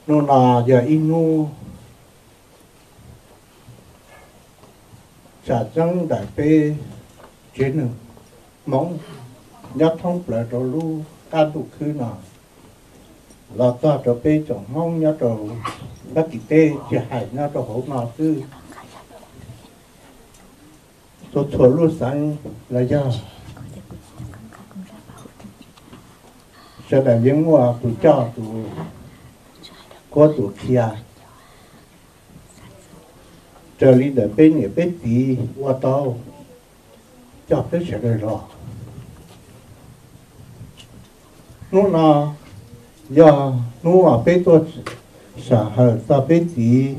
Hnub no yog ib hnub tshwm sim ntawm peb tsev neeg Hmoob nyob thoob plaws rau lub qab ntuj khwb no, los txog rau peb tsoom Hmoob nyob rau Fab Kis teb, tsis hais nyob rau hauv no xwb, txhua txhua lub xeev los yog sawv daws yeej muaj tus coj tus qhuab tus qhia, raws li ntawm peb niam peb txiv ua tau coj peb sawv daws los. Hnub no yog hnub uas peb tuaj sam hawm txog peb txiv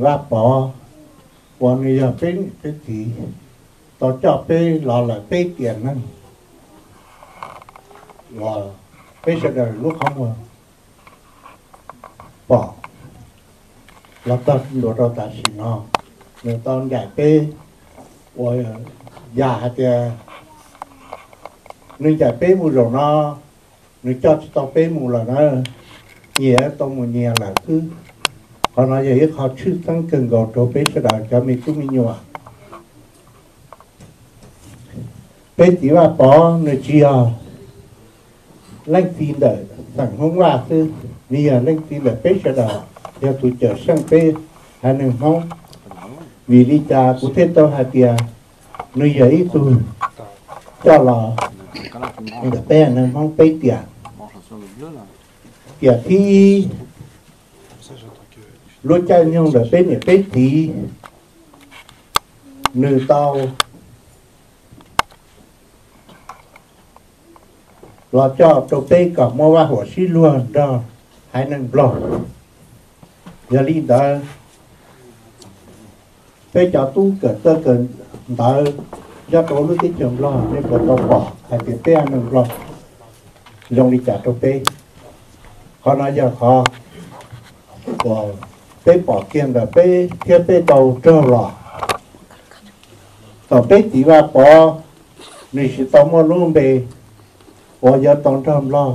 Vaj Pov, uas nws yog peb niam peb txiv, tau coj peb los lawm peb tiam neeg uas peb sawv daws lub qhov muag pom los txog ntua rau tam sim no. Nws tau ncaim peb, uas yam hais tias nws ncaim peb mus zaum no, nws coj tsis tau peb mus lawm na, nyias tau mus nyias lawm xwb. Qhov no yog ib qho tshwj xeeb kawg nkaus rau peb sawv daws cov me tub me nyuam. Peb txiv Vaj Pov nws tsis yog leej txiv ntawm xeem Hmoob Vaj xwb, nws yog leej txiv ntawm peb sawv daws, yog tus cawm seej peb haiv neeg Hmoob. Vim li cas kuv thiaj tau hais tias nws yog ib tug coj los ntawm peb haiv neeg Hmoob peb tiam? Tiam thib ib, lub caij nyoog ntawm peb niam peb txiv, nws tau los coj rau peb kom muaj vaj huam sib luag nrog haiv neeg Nplog. Yog li ntawd, peb cov tub kawm txawj kawm ntawv nyob rau lub teb chaws Nplog, nej puas tau pom hais tias peb haiv neeg Nplog zoo li cas rau peb? Qhov no yog qhov uas peb pom kiag ntawm peb thiab peb tau raug los. Thaum peb txiv Vaj Pov nws tsis tau muaj lub npe uas yuav tau nrog Nplog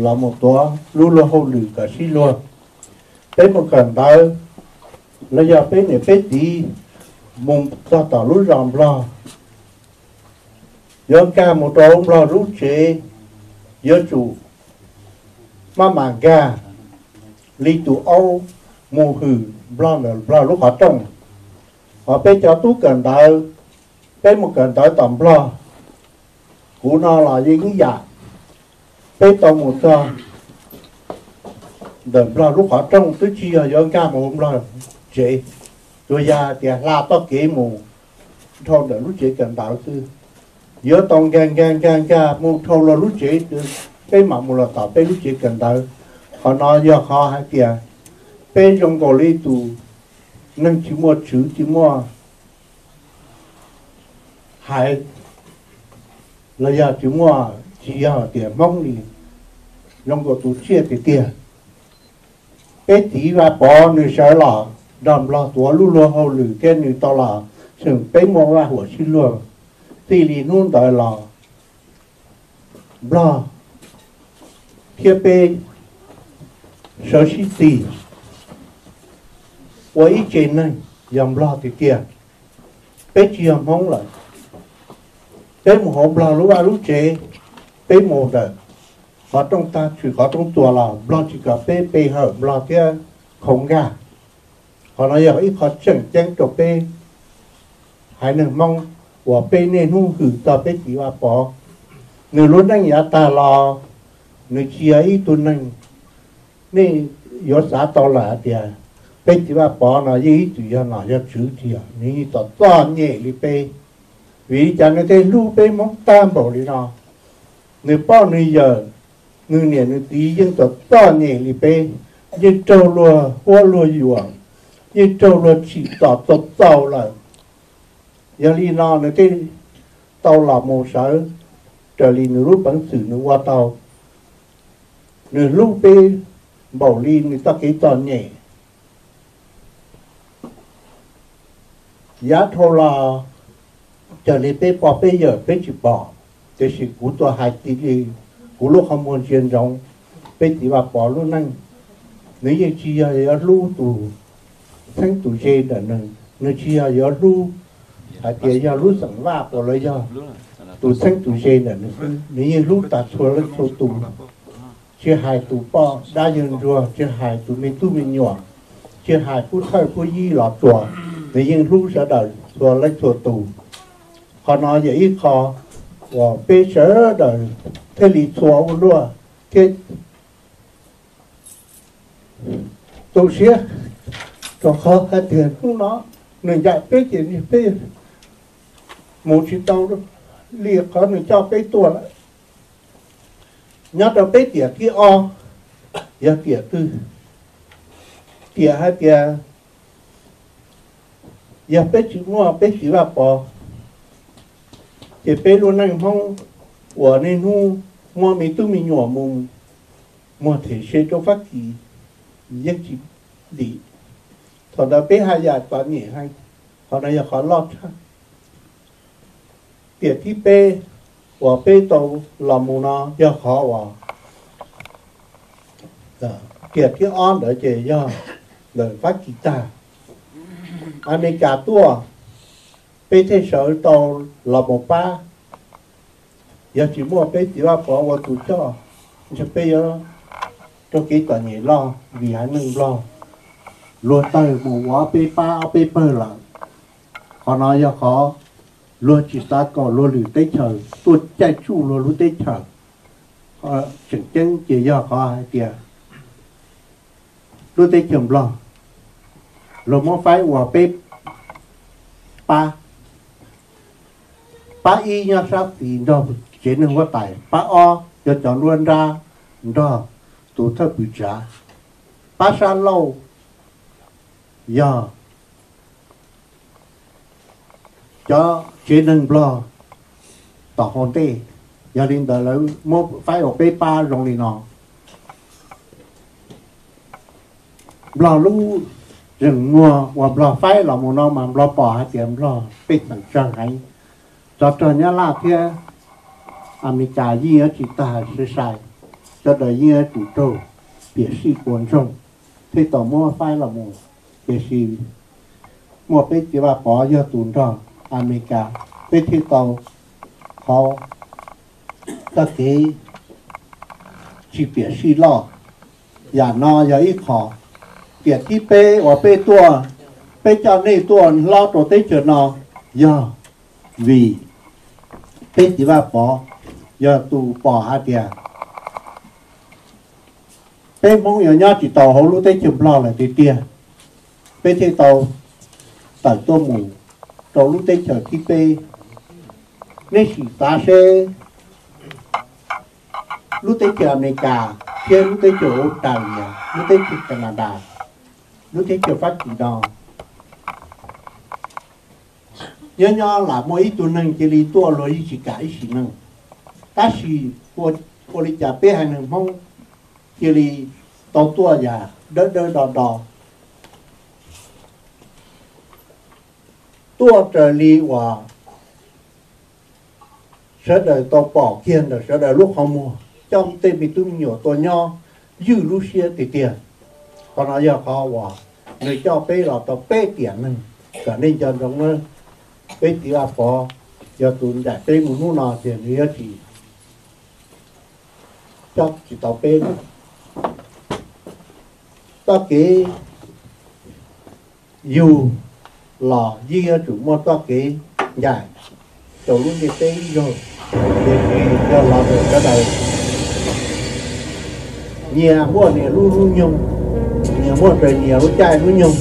los mus tuav lub luag hauj lwm kom sib luag, peb mus kawm ntawv los yog peb niam peb txiv mus txog tom lub zos Nplog, yuav nkag mus rau Nplog lub tsev, yuav tsum maj mam nkag li tus aub mus hwm Nplog ntawm Nplog lub qhov rooj. Hos peb cov tub kawm ntawv, peb mus kawm ntawv tom Nplog, kuv no los yeej ib yam, peb tau mus txog ntawm Nplog lub qhov rooj twb tsis yog yuav nkag mus hauv Nplog tsev, tsuas yog hais tias hla txoj kev mus dhau ntawm lub tsev kawm ntawv xwb. Yuav tau nkag nkag nkag nkag mus dhau luag lub tsev, peb mam mus los tom peb lub tsev kawm ntawv. Qhov no yog qhov hais tias peb zoo nkaus li tus neeg tsis muaj tswv tsis muaj haiv, los yog tsis muaj, tsis yog tias Hmoob li, zoo nkaus tus tsiaj tiag tiag. Peb txiv Vaj Pov nws sawv los nrog Nplog tuav lub luag hauj lwm thiab nws tau los seem peb muaj vaj huam sib luag. Txij li hnub ntawd los Nplog thiab peb sawv sib txig ua ib tse neeg yog Nplog tiag tiag. Peb tsis yog Hmoob lawm. Peb mus hauv Nplog lub vaj lub tsev, peb mus ntawm qhov rooj tag tshwm qhov rooj tuaj los Nplog tsis kom peb pe hawm Nplog thiab khau nkag. Qhov no yog ib qho tseem ceeb rau peb haiv neeg Hmoob uas peb niaj hnub hwm txog peb txiv Vaj Pov. Nws lub neej yav tag los nws tsis yog ib tug neeg nej yuav xav tau lawm hais tias peb txiv Vaj Pov no yeej ib txwm yog nom yog tswv tiag, nws yeej txom txom nyem li peb. Vim li cas nws thiaj hlub peb Hmoob tag npaum li no? Nws poj nws yawm, nws niam nws txiv yeej txom txom nyem li peb, yeej raug luag huab luag yuam, yeej raug luag tsim txom txaus txaus lawm. Yog li no nws thiaj tau los mus sawv raws li nws lub peev xwm nws ua tau. Nws hlub peb npaum li nws txoj kev txom nyem. Yav dhau los, raws li peb poj peb yawm peb tsis pom, tiam sis kuv tuaj hais txij li kuv lub qhov muag ntsia ntsoov peb txiv Vaj Pov lub neej. Nws yeej tsis yog yuav hlub tus txheeb tus ze ntawm nws, nws tsis yog yuav hlub hais tias yog lub xeem Vaj puas los yog tus txheeb tus ze ntawm nws xwb, nws yeej hlub tas txhua leej txhua tus, tsis hais tus poj dab yawg ntsuag, tsis hais tus me tub me nyuam, tsis hais pub thawj pub yib los tsuas, nws yeej hlub sawv daws txhua leej txhua tus. Qhov no yog ib qho uas peb sawv daws thiaj li txhua ua luaj thiab tu siab, rau qhov hais tias hnub no nws ncaim peb ces peb mus tsis tau li qhov nws coj peb tuaj lawm. Nyob rau peb tiam thib ob, yog tiam twg? Tiam hais tias yog peb tsis muaj peb txiv Vaj Pov, ces peb lub neej Hmoob uas niaj hnub muaj me tub me nyuam mus muag them se rau Fab Kis yeej tsis dim. Thaum ntawd peb haj yam txom nyem heev, qhov no yog qhov loj tshaj. Tiam thib peb uas peb tau los mus no yog qhov uas tiam thib ob ntawd ces yog ntawm Fab Kis tag, Amelikas tuaj, peb thiaj sawv tau los mus pab. Yog tsis muaj peb txiv Vaj Pov ua tus coj, ntshe peb yuav raug kev txom nyem loj vim haiv neeg Nplog luag tawg mus ua ob peb pab ob peb pawg lawm. Qhov no yog qhov luag tsis xav kom luag lwm teb chaws tuaj caij tsuj luag lub teb chaws. Tseem ceeb ces yog qhov hais tias lub teb chaws Nplog luag muab faib ua peb pab. Pab ib nyob sab tid nrog tsev neeg huab tais, pab ob yog cov nruab nrab nrog tus thawj pwm tsav, pab sab laug yog cov tsev neeg Nplog tom hauv ntej. Yog li ntawd lawv muab faib ua peb pab zoo li no. Nplog lub zeem muag uas Nplog faib los mus no mas Nplog pom hais tias Nplog pej xeem tsawg heev, tsov rog Nyab Laj thiab Amelikas yeej yuav tsis tag sai sai, sawv daws yeej yuav tsum raug piam sij puas ntsoog, thiaj tau muab faib los mus. Tiam sis muaj peb txiv Vaj Pov yog tus nrog Amelikas, peb thiaj tau qhov txoj kev tsis piam sij loj. Yam no yog ib qho. Tiam thib peb uas peb tuaj, peb coj nej tuaj hlob rau teb chaws no yog vim peb txiv Vaj Pov yog tus pom hais tias peb Hmoob yuav nyob tsis tau hauv lub teb chaws Nplog lawm tiag tiag, peb thiaj tau tawm tuaj mus rau lub teb chaws thib peb. Nej sim xav seb lub teb chaws Amelikas thiab lub teb chaws Australia, lub teb chaws Canada, lub teb chaws Fab Kis no, nyob nyob lam muaj ib tug neeg cia li tuaj luag yeej tsis kam ib sim neej. Tab sis ua li cas peb haiv neeg Hmoob cia li tau tuaj yam dawb dawb do do, tuaj raws li uas sawv daws tau pom kiag ntawm sawv daws lub qhov muag, coj tej me tub me nyuam tuaj nyob ywj lub siab tiag tiag. Qhov no yog qhov uas nws coj peb los tau peb tiam neeg, kom nej nco ntsoov na. Peb txiv Vaj Pov yog tus ncaim peb mus hnub no ces nws yuav tsis coj tsis tau peb lawm. Txoj kev yug los yeej yuav tsum muaj txoj kev ncaim rau lub ntiaj teb ib zaug, tiam sis yog los ntawm sawv daws nyias muaj nyias lub hnub nyoog, nyias muaj nyias lub caij lub nyoog.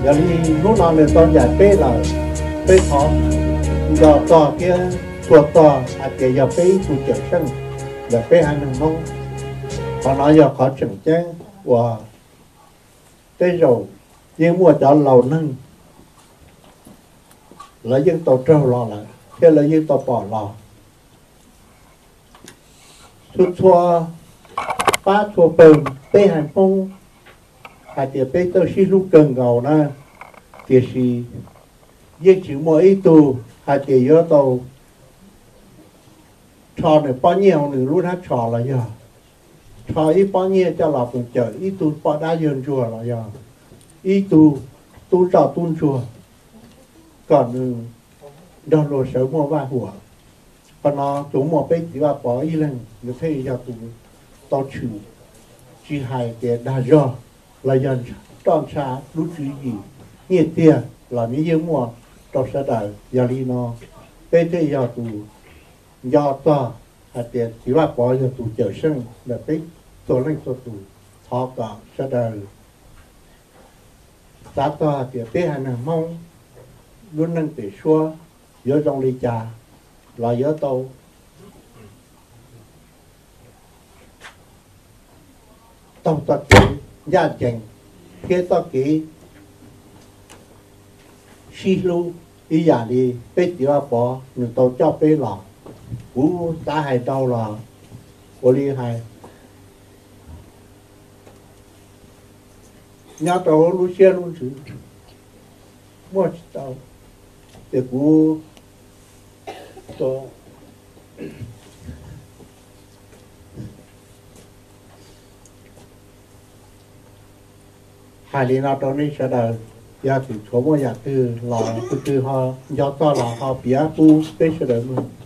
Yog li hnub no nws tau ncaim peb lawm, peb thov nco txog thiab txhua txog hais tias yog peb ib tug cawm seej ntawm peb haiv neeg Hmoob. Qhov no yog qhov tseem ceeb uas tej zaum yeej muaj cov laus neeg lawv yeej tau raug los lawm thiab lawv yeej tau pom los. Txhua txhua pab txhua pawg peb haiv Hmoob hais tias peb txawj sib hlub kawg nkaus na, tiam sis yeej tsis muaj ib tug hais tias yuav tau rho nws pob nyiaj hauv nws lub hnab tsho los yog rho ib pob nyiaj coj los mus cawm ib tug poj dab yawg ntsuag los yog ib tug tub ntsoj tub ntsuag, kom nws nrog luag sawv muaj vaj huam. Qhov no tsuas muaj peb txiv Vaj Pov ib leeg nws thiaj yog tus tau tshwm, tsis hais tias dag zog los yog roj ntsha lub tswv yim, nyiaj txiag los nws yeej muaj rau sawv daws. Yog li no peb thiaj yog tus nco txog hais tias txiv Vaj Pov yog tus cawm seej ntawm peb txhua leej txhua tus. Thov kom sawv daws xav txog hais tias peb haiv neeg Hmoob lub neej pem suab yuav zoo li cas los yuav tau taug txoj kev ncaj ncees thiab txoj kev sib hlub ib yam li peb txiv Vaj Pov nws tau coj peb los. Kuv xav hais rau los ua li hais, nyob rau lub siab lub ntsws muaj tsis tau, ces kuv hais li no rau nej sawv daws. Yog tseem tshuav muaj yam twg los tus twg ho nco txog los ho piav pub peb sawv daws mloog.